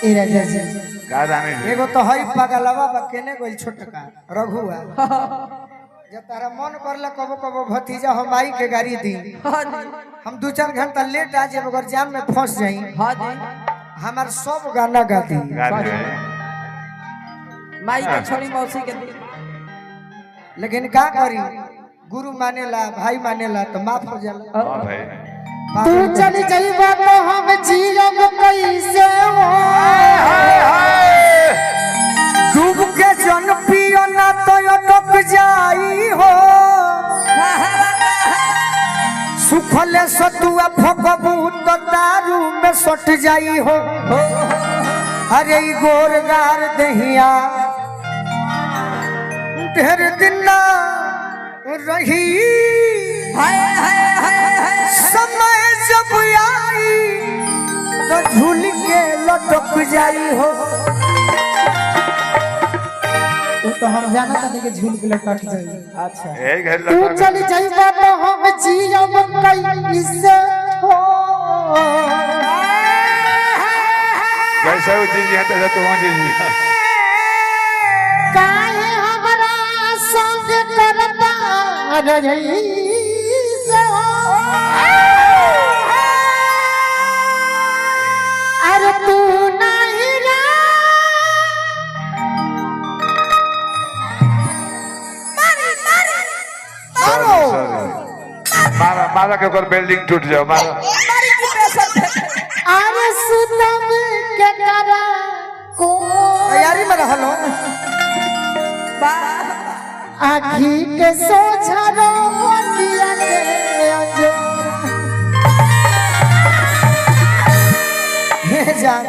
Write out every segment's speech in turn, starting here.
ए राजा जी का रानी जी एगो तो हई पगलवा बा केने गोल छोटका रघुआ। जब तारा मन करला कबो कबो भतीजा हम आई के गाड़ी दी। हाँ जी। हम 2-4 घंटा लेट आ जाए अगर जाम में फंस जाई। हाँ जी। हमार सब गाना गा दी। गा दे। माई के छोड़ी मौसी के दी। लेकिन का करी गुरु मानेला भाई मानेला तो माफ हो जाला। हां भाई। तू चल जाइबा तो हम जियब कैसे हो। डूब के जन पियो ना तो अटक जाई हो। सुखले सतुआ फकबू तो दारू में सट जाई हो। अरे ई गोरगार दहिया ढेर दिन ना रही। हाय हाय हाय हाय। समय जब आई तो झूल के लटक जाई हो। तो हम जाना था कि झूल के लटक जाई। अच्छा यही घर तू चल जाइबा तो हम जियब कैसे हो। जैसे वो चीज है तैसे तू जी जी। काहे हमरा संग करता रही से हो। अरे तू नहीं रा सॉरी सॉरी। मारा मारा के ऊपर बिल्डिंग टूट जाओ मारा। अरे सुतम के करा को तैयारी में रहलो। आखी के सोझा रोटिया के अंजोरा। हे जान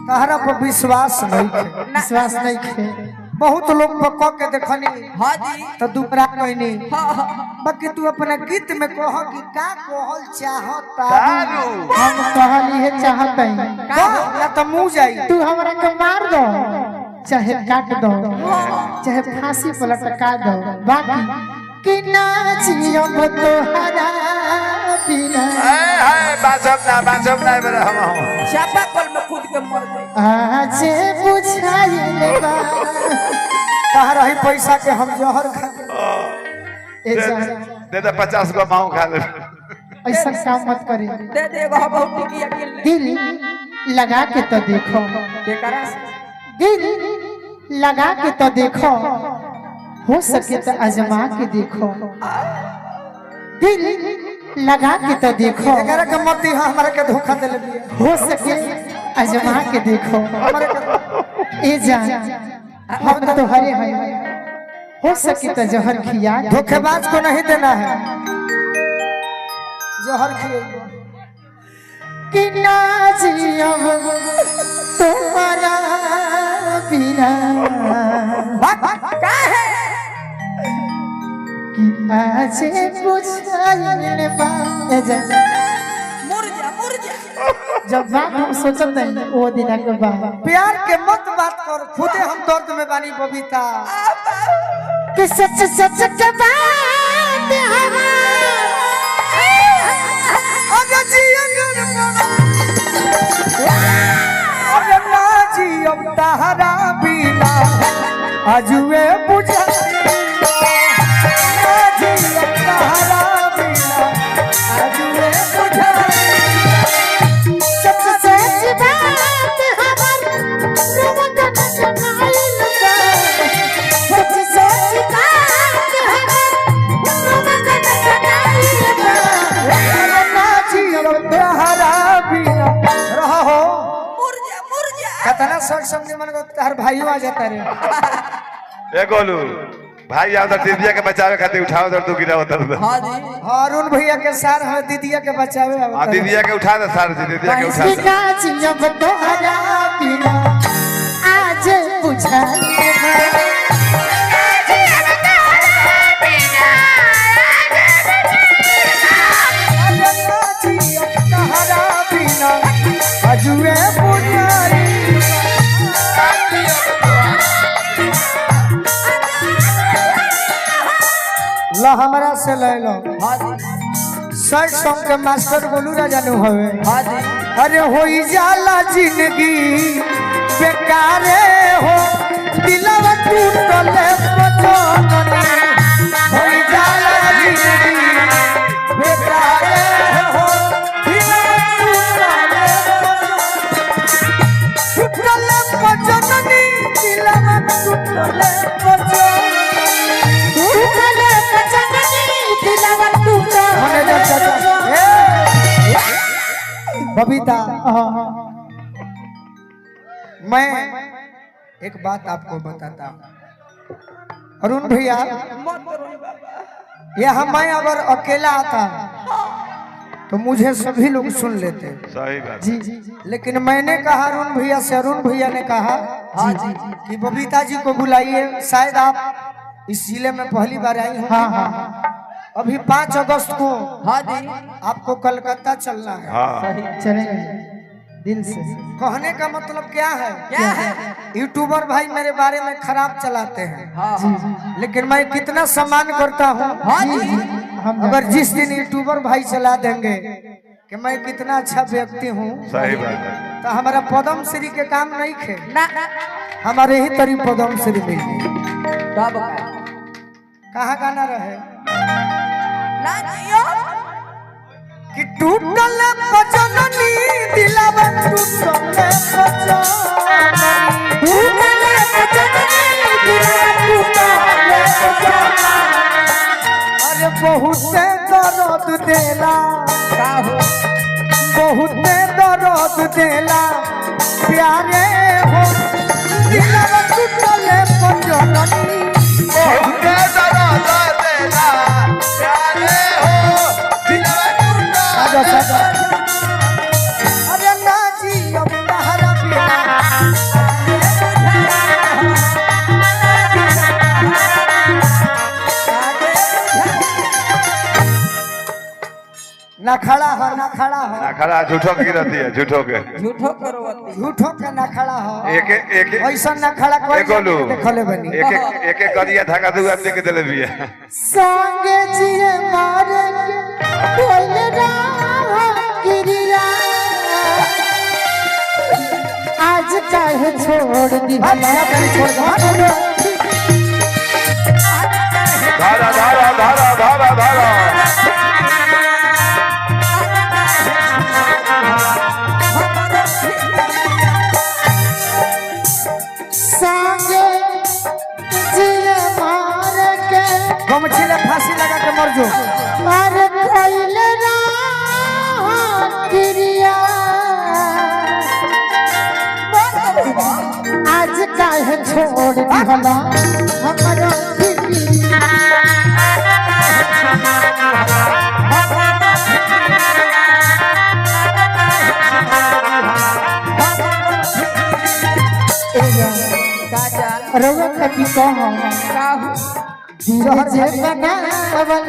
तहरा पर विश्वास नहीं है। विश्वास नहीं है। बहुत लोग पर कह के देखनी। हाँ जी। तो दूसरा कहनी। हाँ। बाकी तू अपना गीत में कह कि का कहल चाहता। हम कहली है चाहत है कह या तो मुंह जाई। तू हमरा के मार दो चाहे काट दो चाहे फांसी पर लटका दो बाकी कि ना जियब तोहरा बिना। हाय हाय बाजब ना मेरा हम हम। चापा कल में कूद के मर गई। आज बुझाइल बा तहरा ही पैसा के हम जहर खा ए जान दे दे 50 गो माऊ खा ले। ऐसा काम मत करे। दे दे एगो हम बहुत टिकिया के ले। दिल लगा के तो देखो। केकरा से? दिल लगा के तो देखो हो सके तो आजमा के देखो। दिल लगा के तो देखो एकरा के मत दी हमरा के धोखा देले बिया। हो सके आजमा के देखो। ए जान हम तो हरे हैं हो सके तो जहर खिया। धोखेबाज को नहीं देना है जहर खिया। कि ना जियब तुम्हारा बिना। काहे? कि आज बुझाइल बा। ए जान मुर जा मुर जा। जब बात हम सोचत नहीं वो दिन के बाद। प्यार के मत बात कर खुदे हम दर्द में बानी बबीता। कि सच सच के बात हवा। अरे अरे ना जियब तहरा बिना आजुए बुझाई। ना जियब तहरा बिना आजुए बुझाई। सच सच बात हमर रोवत नचनाइल बा। सच सच बात हमर रोवत नचनाइल बा। अरे ना जियब तहरा बिना रहो। मुर जा मुर जा। कतना सर समझे मन को तार भाइयों आ जाता रे। ए गोलू भाई आओ दीदिया के बचावे खातिर उठाओ दर तू गिरा उतर दे। हाँ जी। अरुण भैया के सार है दीदिया के बचावे हां दीदिया के उठा दे सार जी दीदिया के उठा दे। कि ना जियब तोहरा बिना आज बुझाइल बा। अरे ना जियब तहरा बिना आजुए बुझाई। ला हमरा से ले लो। हाँ जी। शर्ट सॉन्ग के मास्टर गोलू राजा नु हवे। हाँ जी। अरे होई जाला जिंदगी बेकारे हो, दिलवा टूटले पजननी। होई जाला जिंदगी बेकारे हो, दिलवा टूटले टूटले पजननी, दिलवा टूटले पजननी। टूटले पजननी दिलवा टूटले। मैनेजर चाचा, ए बबीता, मैं एक बात आपको बताता हूँ अरुण भैया, मत रोई बाबा। यहाँ मैं अगर अकेला आता तो मुझे सभी लोग सुन लेते, सही बात। जी जी। लेकिन मैंने कहा अरुण भैया से, अरुण भैया ने कहा हाँ जी। कि बबीता जी को बुलाइए, शायद आप इस जिले में पहली बार आई होंगी। हाँ हाँ। अभी 5 अगस्त को हाँ जी। आपको कलकत्ता चलना है। हाँ चलेंगे दिल से। कहने का मतलब क्या है? क्या है? यूट्यूबर भाई मेरे बारे में खराब चलाते हैं, हाँ जी जी। लेकिन मैं कितना सम्मान करता हूँ। हाँ जी। हम अगर जिस दिन यूट्यूबर भाई चला देंगे कि मैं कितना अच्छा व्यक्ति हूँ, सही बात है। तो हमारा पदम श्री के काम नहीं खे, ना हमारे ही तरी पदम श्री मिल गई। तब का कहाँ गाना रहे ना जियो कि टूटल पजननी दिलवा टूटल पजननी, टूटले पजननी दिलवा टूटले पजननी। अरे बहुते दर्द देला, का हो बहुते दर्द देला प्यारे हो, दिलवा टूटल पजननी। बहुते दर्द देला प्यारे हो, दिलवा टूटा। साजा साजा। अरे ना जी अब तहरा बिना, ना खड़ा हो, ना खड़ा हो, ना खड़ा झूठो की रहती है, झूठो के। झूठो करवती। झूठो के ना खड़ा हो। एक एक ऐसा ना खड़ा कोई एक गोलू देखले बनी। एक एक एक एक करिया धागा दू आदमी के देले बिया। संगे जिए मारे के बोल रहा क्रिया, आज काहे छोड़ दी छोड़ दो। धारा धारा धारा धारा धारा। संगे जिए मारे के गमछी ले फांसी लगा के मर जो। मार कोइल रहा क्रिया, आज काहे छोड़ दिहला हमरो फिक्रिया। का जान रउआ खातिर कह का हो दिल जे बनावल,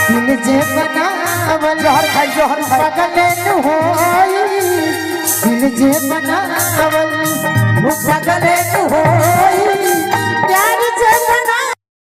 दिल जे बनावल जहर खाई, जहर खाई। पगले नु होई, दिल जे बनावल वो पगले नु होई। प्यार